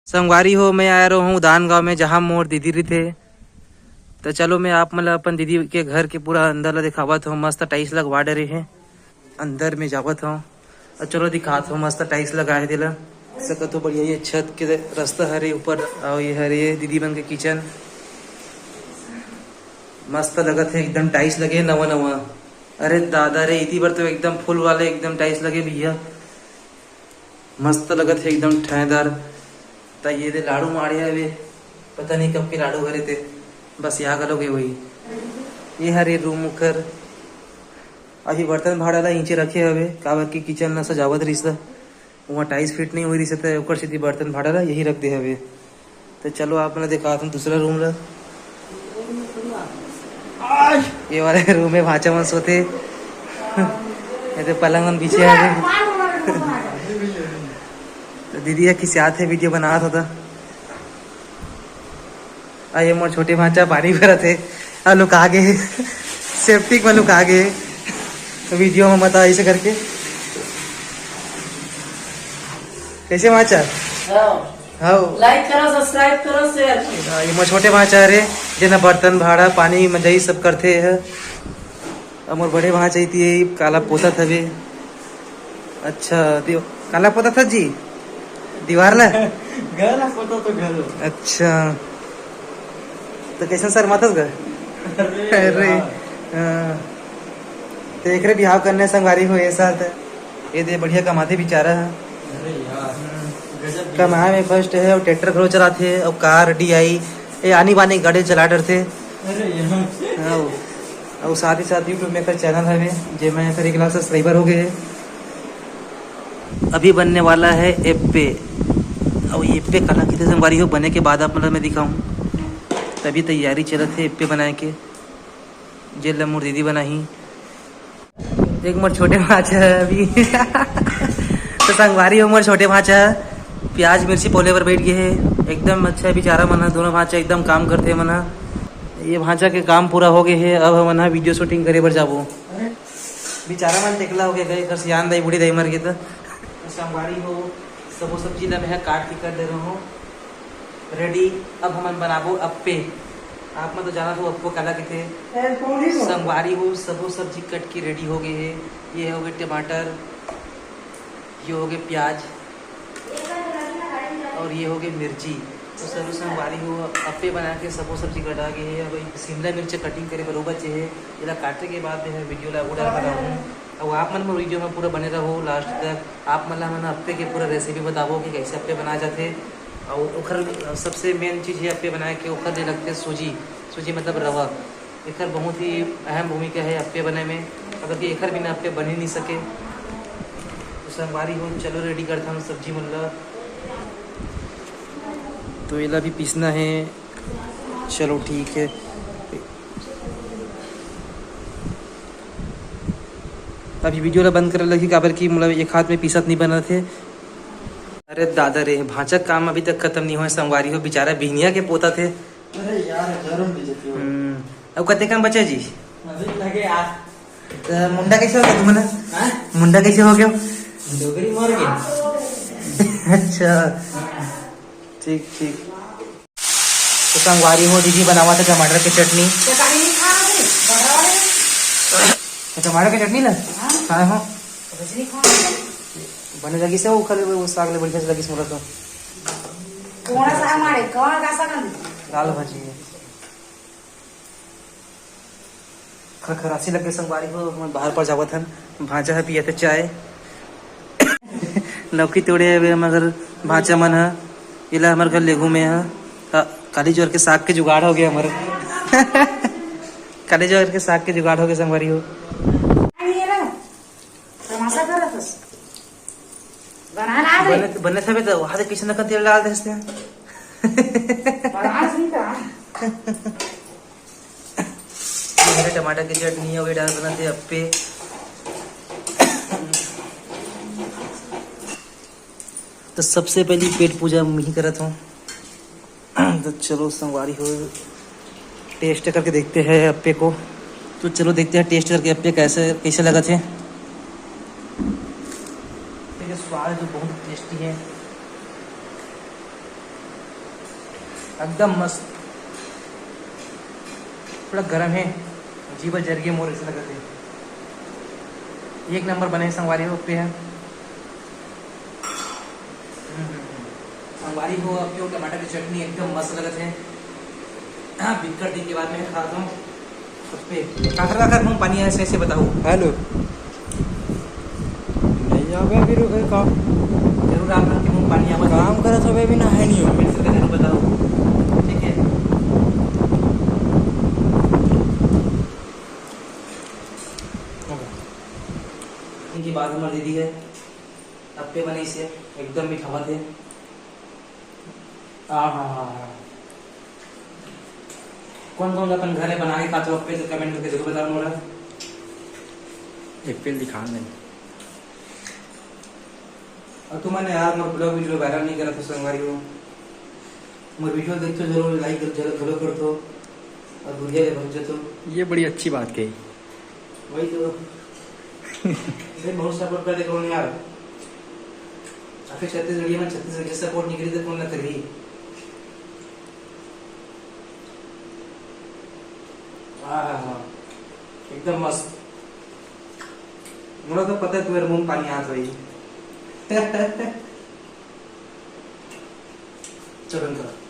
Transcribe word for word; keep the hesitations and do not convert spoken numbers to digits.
संगवारी हो, मैं आय रहों उदान गांव में, जहां मोर दीदी रहिथे। त चलो, मैं आप मन ल अपन दीदी के घर के पूरा अंदर ल देखावत हों। मस्त टाइल्स लगवा डरे हे, अंदर में जावत हों। अउ चलो, दिखात हों, मस्त टाइल्स लगा हे तेला। सकत हो, बढ़िया ये छत के रस्ता हरे ऊपर, अउ ये हरे दीदी मन के किचन। मस्त लगत हे, एकदम टाइल्स लगे हे नवा नवा। अरे दादा रे, इति बर तो एकदम फुल वाले एकदम टाइल्स लगे भैया। मस्त लगत हे एकदम ठायदार। त ये दे लाड़ू माड़े हवे, पता नहीं कब के लाड़ू हरे ते, बस या घलो गे होही। ये हरे रूम उकर। अभी बर्तन भाड़ा ला नीचे रखे हवे, काबर कि किचन ला सजावत रहिस ला, वहाँ टाइल्स फिट नहीं होई रहिस, त ओकर सेती बर्तन भाड़ा ला यही रख दे हवे। त चलो, आप मन ला देखात हूँ दूसरा रूम ला। ये वाले रूम में भांचा मन सोते। ये तो पलंग मन बिछे हवे। त दीदी ह खिसियात हे, वीडियो बनात होता। आ ये मोर छोटे भांचा पानी भरत हे, आ लुका गे हे, सेप्टिक में लुका गे हे। तो वीडियो में बता ऐसे करके। कैसे भांचा? हाँ। हाँ। लाइक करो, सब्सक्राइब करो, शेयर करो। हाँ, ये मोर छोटे भांचा हरे, जेना बर्तन भाड़ा पानी मंजई सब करथे ह। अउ मोर बड़े भांचा इति काला पोतत हवे। अच्छा, दिव-, काला पोतत हस जी? दीवार ला? घर ला पोतत तो घर ला। अच्छा, तो कैसन शर्माथस गा? अरे अरे, यार। हाँ। तो एकरे बिहाव करने संगवारी हो ये साल त। ये दे बढ़िया कमाथे बिचारा ह। अरे यार, हम्म। गजब। कमाए में फर्स्ट हे, अउ ट्रैक्टर घलो चलाथे, अउ कार, डीआई, ये आनी बानी गाड़ी चला डरथे। अरे यार। हाँ, अउ साथ ही साथ YouTube में एकर चैनल हवे, जेमा एकर एक लाख सब्सक्राइबर हो गए हे। अभी बनने वाला है एप्पे। अउ एप्पे काला कहिथे संगवारी हो, बने के बाद आप मन ल मैं दिखाऊं। तभी तैयारी चलत हे एप्पे बनाए के, जेला मोर दीदी बनाही। देख मोर छोटे भांचा ह अभी। तो संगवारी हो, मोर छोटे भांचा ह प्याज मिर्ची पोले बर बैठ गए हे। एकदम अच्छा हे बेचारा मन ह, दोनों भांचा एकदम काम करथे मन ह। ये भांचा के काम पूरा हो गए हे, अब हमन ह वीडियो शूटिंग करे बर जाबो। बेचारा मन टेकला हो गए, गए कर सियान दाई बूढ़ी दाई मर गए। तो संगवारी हो, सबो सब्जी ला मैं ह काट के कर दे रहा हूँ रेडी। अब हमन बनाबो अप्पे। आप मन तो जानत हो अप्पो काला कहिथे। संगवारी हो, सबो सब्जी कट के रेडी हो गए हे। ये हो गए टमाटर, ये हो गए प्याज, और ये हो गए मिर्ची। तो सबो संगवारी हो, अप्पे बना के सबो सब्जी कटा गए हे। अब एक शिमला मिर्च कटिंग करे बर बचे हे, एला काटे के बाद मैं ह वीडियो ला अउ डर बनाऊँ। अउ आप मन मोर वीडियो में पूरा बने रहो लास्ट तक। आप मन ला हमन अप्पे के पूरा रेसिपी बताबो कि कैसे अप्पे बनाए जाथे। अउ ओखर सबसे मेन चीज़ हे अप्पे बनाए के, ओखर लिए लगथे सूजी। सूजी मतलब रवा। एखर बहुत ही अहम भूमिका हे अप्पे बने में, काबर कि एखर बिना अप्पे बन ही नहीं सके। तो संगवारी हो, चलो रेडी करथन सब्जी मन ला। तो एला भी पीसना हे। चलो ठीक है, अभी वीडियो ला बंद करे लगही, काबर कि मोला एक हाथ में पीसत नहीं बनत हे। अरे दादा रे, भांचा काम अभी तक खत्म नहीं होय संगवारी हो, बेचारा बिहनिया के पोतत हे। अरे यार, जरूर बेइज्जती हो। हम्म, अब कते कन बचे जी? अभी लगे यार। त मुंडा कैसे हो गया तुमने? हाँ? मुंडा कैसे हो गया? डोगरी मर गया। अच्छा, ठीक ठीक। तो संगवारी हो, दीदी बनावत हे टमाटर के चटनी। तो टमाटर के चटनी ला? हाँ। खाए हो? बने लगिस हे वो, खाली वो साग ले बढ़िया से लगिस मोला तो। कौन सा हमारे, कौन का सा? दाल भाजी हे। खरखरासी लगे संगवारी हो, हमन बाहर पर जावत हन। भांचा ह पियत हे चाय। लौकी तोड़े हवे हमर घर भांचा मन ह। एला हमर घर लेगू में ह। का-, काली जोर के साग के जुगाड़ हो गया हमर। काली जोर के साग के जुगाड़ हो गया संगवारी हो। तमाशा करत हस। बना ना दे। बने, बने थवे त वहाँ से किसी न तेल डाल देते हैं। बना सी का। ये मेरे टमाटर की चटनी हो गई, डाल बनाते अप्पे। तो सबसे पहली पेट पूजा मैं ही करत हूँ। तो चलो संगवारी हो, टेस्ट करके देखते हैं अप्पे को। तो चलो देखते हैं टेस्ट करके अप्पे कैसे, कैसे लगत हे। देखिए स्वाद तो बहुत टेस्टी है। एकदम मस्त। थोड़ा गरम हे, जीवा जर गे मोर, अइसे लगत हे। एक नंबर बने हे संगवारी हो, पे हे। हम्म, हम्म, हम्म। संगवारी हो, अब क्यों टमाटर की चटनी एकदम मस्त लगत हे। हाँ, बिक्कट दिन के बाद में खात हूँ। काखर काखर मुंह पानी आए से, ऐसे बताओ। हेलो। नहीं आवे अभी रुके काम। जरूर आप लोग के मुंह पानी आवे। काम करे सब अभी नहाए नहीं हो। फिर से जरूर बताओ। ठीक है। इनकी बात हमर दीदी है। अप्पे बने से एकदम मिठावत है। आ हा हा हा। कौन कौन अपन घरे बना के खाते हो अप्पे, तो कमेंट करके जरूर बताओ मोला। एप्पल दिखा नहीं। और तुमने यार मोर ब्लॉग वीडियो वायरल नहीं करा तो संगवारी हो। मोर वीडियो देख तो जरूर, लाइक जरूर, जरूर कर दो और दुनिया ले पहुंच जातो। ये बड़ी अच्छी बात कही। वही तो। भाई बहुत सपोर्ट कर दे कौन यार। आखिर छत्तीसगढ़िया में छत्तीसगढ़ के सपोर्ट नहीं करी तो कौन ना करी। हाँ हाँ हाँ, एकदम मस्त। मोला तो पता है तुम्हारे मुंह में पानी आ रही। चलो इनका।